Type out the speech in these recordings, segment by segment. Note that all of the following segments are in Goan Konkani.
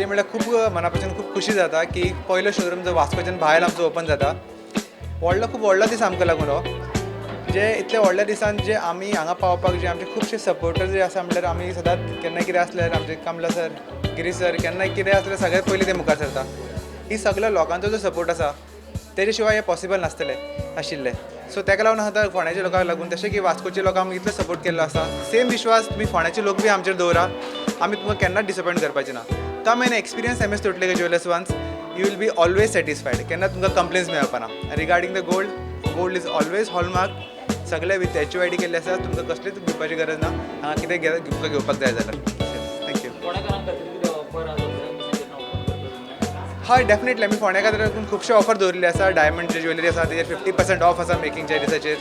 पयलीं म्हणल्यार खूब मना पासून खूब खुशी जाता की पयलो शोरूम जो वास्कोच्यान भायर आमचो ओपन जाता. व्हडलो, खूब व्हडलो दीस आमकां लागून हो. जे इतले व्हडल्या दिसान जे आमी हांगा पावपाक जे आमचे खुबशे सपोर्टर्स जे आसा, म्हणल्यार आमी सदांच केन्ना कितें आसल्यार आमचे कमला सर, गिरीश सर, केन्ना कितें आसल्यार सगळ्यात पयलीं ते मुखार सरता. ही सगळ्या लोकांचो जो सपोर्ट आसा तेजे शिवाय हें पॉसिबल नासतलें आशिल्लें. सो ताका लागून आतां फोंड्याच्या लोकांक लागून, तशें की वास्कोच्या लोकांक इतलो सपोर्ट केल्लो आसा, सेम विश्वास तुमी फोंड्याचे लोक बी आमचेर दवरा. आमी तुमकां केन्नाच डिसअपॉयंट करपाचे ना. Come and experience M S Lotlikar Jewellers once, you will be always satisfied. केन्ना तुमकां कंप्लेन्स मेळपा ना. Regarding the gold, gold is always hallmark. सगळे विथ HUID केल्ले आसा. तुमकां कसलीच भिवपाची गरज ना हांगा कितें तुमकां घेवपाक जाय जाल्यार. Thank you. फोंडेकारां खातीर कितें ऑफर आसा जेन्ना ओपन करता तुमी? हय, डेफिनेटली. आमी फोंड्या खातीर खुबशे ऑफर दवरिल्ले आसा. डायमंड ज्वेलरी आसा तेजेर 50% ऑफ आसा, मेकिंग चार्जीसाचेर.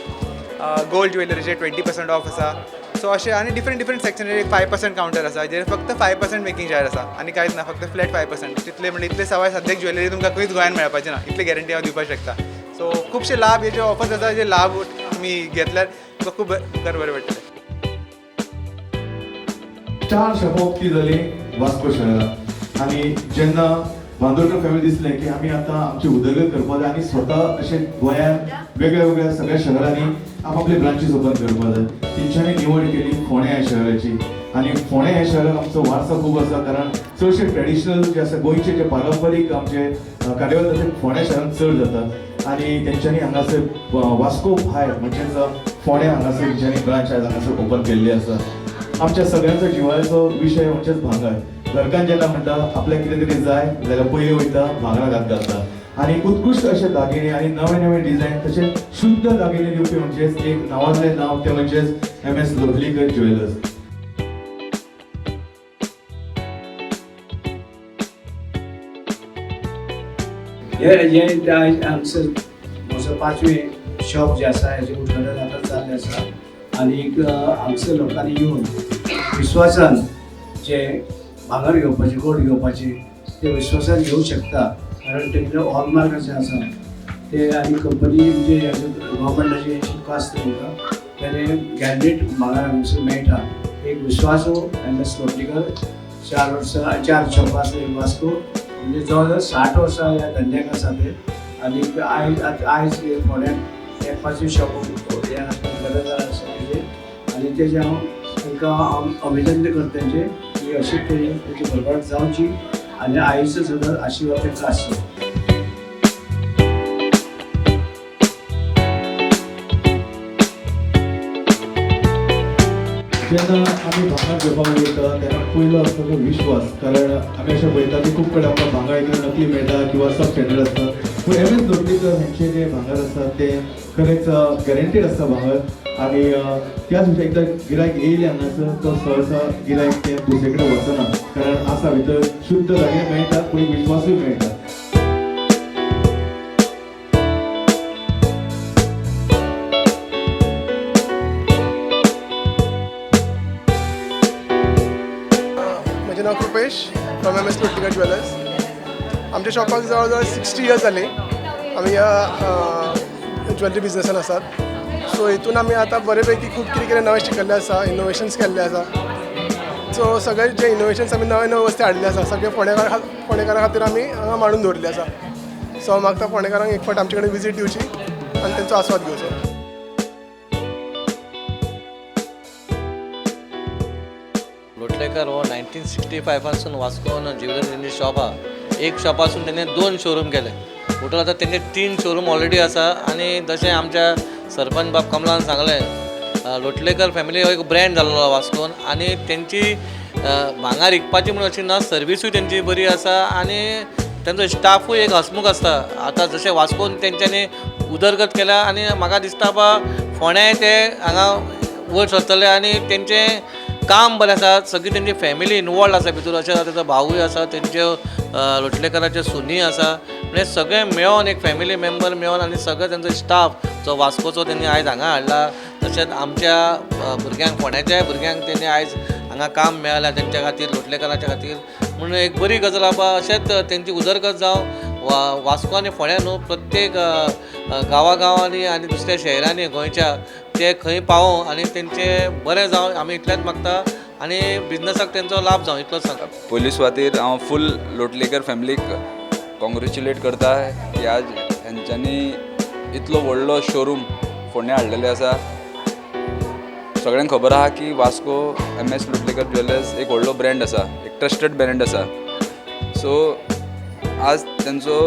गोल्ड ज्वेलरीचेर 20% ऑफ आसा. सो अशें आनी डिफरंट डिफरंट सेक्शनाचेर एक 5% कावंटर आसा, जेर फक्त 5% मेकिंग चार्ज आसा आनी कांयच ना, फक्त फ्लॅट 5%. तितले म्हणजे इतले सवाय सद्याक ज्वेलरी तुमकां खंयच गोंयान मेळपाची ना, इतली गॅरंटी हांव दिवपाक शकता. सो खुबशे लाभ, हे जे ऑफर्स आसा, जे लाभ तुमी घेतल्यार तुमकां खूब मुखार बरें पडटलें. चार शॉपां उक्ती जाली वास्को शहरात आनी जेन्ना बांदोडकर फॅमिली दिसलें की आमी आतां आमची उदरगत करपाक जाय आनी स्वता अशें गोंयांत वेगळ्या वेगळ्या सगळ्या शहरांनी आपापले ब्रांचीस ओपन करपाक जाय, तेंच्यांनी निवड केली फोंडें ह्या शहराची. आनी फोंडें ह्या शहराक आमचो वारसो खूब आसा, कारण चडशे ट्रेडिशनल जे आसा, गोंयचे जे पारंपारीक आमचे कार्यावळ ते फोंड्या शहरांत चड जातात. आनी तेंच्यांनी हांगासर वास्को भायर म्हणजेच फोंडें हांगासर तेंच्यांनी ब्रांच आयज हांगासर ओपन केल्ली आसा. आमच्या सगळ्यांचो जिवाळ्याचो विशय म्हणजेच भांगर. घरकान्न जेन्ना म्हणटा आपल्याक कितें तरी जाय जाल्यार पयलीं वयता भांगराक हात घालता. आनी उत्कृश्ट अशे दागिने आनी नवे नवे डिझायन तशेंच शुद्ध दागिने दिवपी म्हणजेच एक नांवाजलें नांव, तें म्हणजेच एम एस लोटलीकर ज्वेलर्स. हे हे आयज हांगसर म्हजो पांचवी शॉप जे आसा हेजें उद्घाटन आतां जाल्लें आसा. आनीक हांगसर लोकांनी येवन विश्वासान जे भांगर घेवपाचें, गोल्ड घेवपाचें, ते विश्वासान घेवंक शकता, कारण तेंचे हॉलमार्क जे आसा ते आनी कंपनी म्हणजे गव्हर्मेंटाचे शिक्को आसता तेंकां, तेणे गॅरंटीड भांगर हांगसर मेळटा. एक विश्वासू एम एस लोटलीकर. 4 वर्सां चार शॉपां आसा वास्को, म्हणजे जवळ जवळ 60 वर्सां ह्या धंद्याक आसा ते. आनीक आयज आतां आयज हे फोंड्याक हे पांचवी शॉप हे उद्घाटन आसा तेजें. आनी तेजें हांव तांकां हांव अभिनंदन करता तेंचें की अशी तेजी भरभराट जावची आनी आईचो सदांच आशिर्वाद तांकां आसचो. जेन्ना आमी भांगर घेवपाक वयता तेन्ना पयलो आसता तो विश्वास, कारण आमी अशें पळयता की खूब कडेन आमकां भांगर एक नकली मेळटा किंवा सब स्टँडर्ड आसता. पूण एम एस लोटलीकर हेंचे जे भांगर आसता तें खरेंच गॅरंटीड आसता भांगर. आनी त्याच विशय एकदां गिरायक येयलें हांगासर, तो सहसा गिरायक तें दुसरे कडेन वचना, कारण आसा भितर शुद्ध दागिने मेळटा, पूण एक विश्वासूय मेळटा. म्हजें नांव Kripesh from M S Lotlikar jewellers. आमच्या शॉपाक जवळ जवळ 60 इयर्स जाली आमी ह्या ज्वेलरी बिजनसान आसात. सो हितून आमी आतां बरे पैकी खूब कितें कितें नवें शिकल्लें आसा, इनोवेशन्स केल्ले आसा. सो सगळे जे इनोवेशन्स आमी नवे नवे वस्तू हाडिल्ले आसा, सगळे फोंडेकारां खातीर आमी हांगा मांडून दवरिल्ले आसा. सो हांव मागता फोंडेकारांक एक फावट आमचे कडेन विजीट दिवची आनी तेंचो आस्वाद घेवचो. लोटलेकर हो 1965पासून वास्कोन ज्वेलरी शॉप आहा. एक शॉपासून तेणे दोन शोरूम केले. टोटल आतां तेंचे तीन शोरूम ऑलरेडी आसा. आनी जशें आमच्या सरपंच बाब कमलान सांगलें, लोटलेकर फॅमिली हो एक ब्रँड जाल्लो वास्कोन. आनी तेंची भांगर विकपाची म्हणून अशी ना, सर्विसूय तेंची बरी आसा आनी तेंचो स्टाफूय एक हसमुख आसता. आतां जशें वास्कोन तेंच्यांनी उदरगत केल्या आनी म्हाका दिसता बा फोंड्याय ते हांगा वयर सरतले. आनी तेंचें काम बरें आसा, सगळी तेंची फॅमिली इनवॉल्ड आसा भितूर. अशें तेजो भावूय आसा, तेंच्यो लोटलेकराच्यो सुनी आसा, म्हणजे सगळे मेळोन एक फॅमिली मेंबर मेळोन आनी सगळे तेंचो स्टाफ जो वास्कोचो तेणी आयज हांगा हाडला. तशेंच आमच्या भुरग्यांक, फोंड्याच्याय भुरग्यांक तेणी आयज हांगा काम मेळ्ळें तेंच्या खातीर, लोटलेकराच्या खातीर. म्हणून एक बरी गजाल आसा. अशेंच तेंची उदरगत जावं वा वास्को आनी फोंड्या न्हू, प्रत्येक गांवागांवांनी आनी दुसऱ्या शहरांनी गोंयच्या ते खंय पावों आनी तेंचें बरें जावं, आमी इतलेंच मागता. आनी बिजनसाक तेंचो लाभ जावं इतलोच सांगता. पयली सुवातेर हांव फूल लोटलेकर फॅमिलीक कॉंग्रेच्युलेट करता की आज हेंच्यांनी इतलो व्हडलो शोरूम फोंड्या हाडलेले आसा. सगळ्यांक खबर आहा की Vasco M S Lotlekar jewellers एक व्हडलो ब्रँड आसा, एक ट्रस्टेड ब्रँड आसा. सो आज तेंचो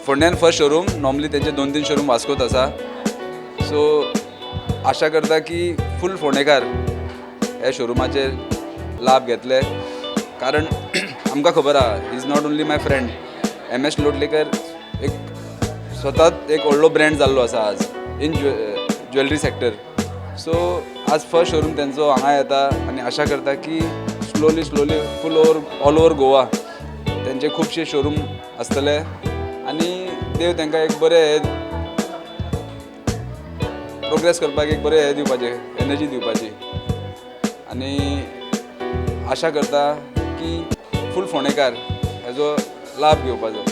फोंड्यान फर्स्ट शोरूम, नॉर्मली तेंचे दोन तीन शोरूम वास्कोत आसा. सो आशा करता की फूल फोंडेकार ह्या शोरुमाचेर लाभ घेतले, कारण आमकां खबर आहा, is not only my friend, M S Lotlekar एक स्वताच एक व्हडलो ब्रँड जाल्लो आसा आज इन ज्वेलरी सेक्टर. सो आज फर्स्ट शोरूम तेंचो हांगा येता आनी आशा करता की slowly slowly full over all over Goa तेंचे खुबशे शोरूम आसतले आनी देव तांकां एक बरें हे प्रोग्रेस करपाक एक बरें हें दिवपाचें, एनर्जी दिवपाची. आनी आशा करता की फूल फोंडेकार हेजो लाभ घेवपाचो.